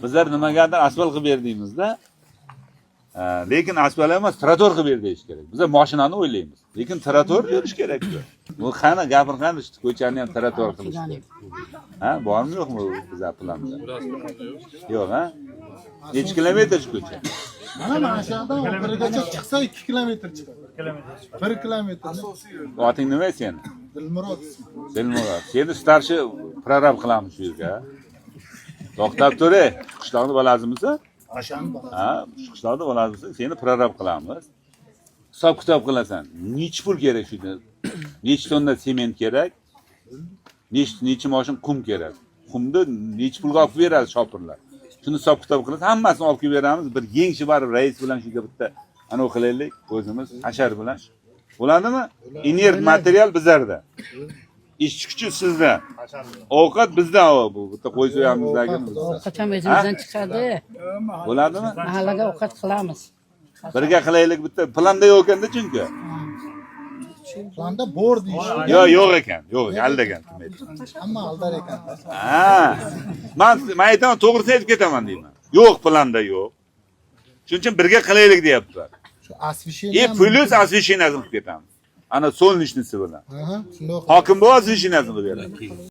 Bizlar nimagadir asfalt qilib ber deymizda. Lekin asfalt emas, trotuar qilib ber deyish kerak. Bizlar mashinani o'ylaymiz. Lekin trotuar yurish kerak. Bu qani gapir, qani, shu ko'chani ham trotuar qilish kerak. Ha, bormi, yo'qmi u bizlar planda? Yo'q, ha? Necha kilometr shu ko'cha? Mana shu yoqdan oxirigacha chiqsa 2 kilometr chiqadi. 1 kilometr. Oting nima seni? Dilmurod ismi. Dilmurod. Seni старший прораб qilamiz shu yerga. To'xtab tur, ey. Qishloqni bolasimisan? O'shani bolasi. Ha, shu qishloqni bolasisan, seni prorab qilamiz. Hisob kitob qilasan. Nechi pul kerak shu yerda? Nechi tonna sement kerak? Nechi moshin qum kerak? Qumni nechi pulga olib beradi shopirlar? Shuni hisob kitob qilib, hammasini olib kelib beramiz. Bir yengshi borib rais bilan shu yerga bitta anavi qilaylik o'zimiz hashar bilan. Bo'ladimi? Inert material bizlarda. Ishchi kuchi sizda. Ovqat bizdan, bu bitta qo'y so'yamizdagi bizda. Ovqat ham o'zimizdan chiqadi. Bo'ladimi? Mahallaga ovqat qilamiz. Birga qilaylik bitta. Planda yo'q ekanda chunki. Planda bor deyish. Yo'q, yo'q ekan. Yo'q, aldagan kim aytdi. Hamma aldar ekan. Ha. Man aytaman, to'g'risini aytib ketaman deyman. Yo'q, planda yo'q. Shuning uchun birga qilaylik deyaptilar. Shu освещение. И плюс освещение qilib ketamiz. Ana солнечный si bilan. Aha, shundoq. Hokim bu освещение qilib beradi.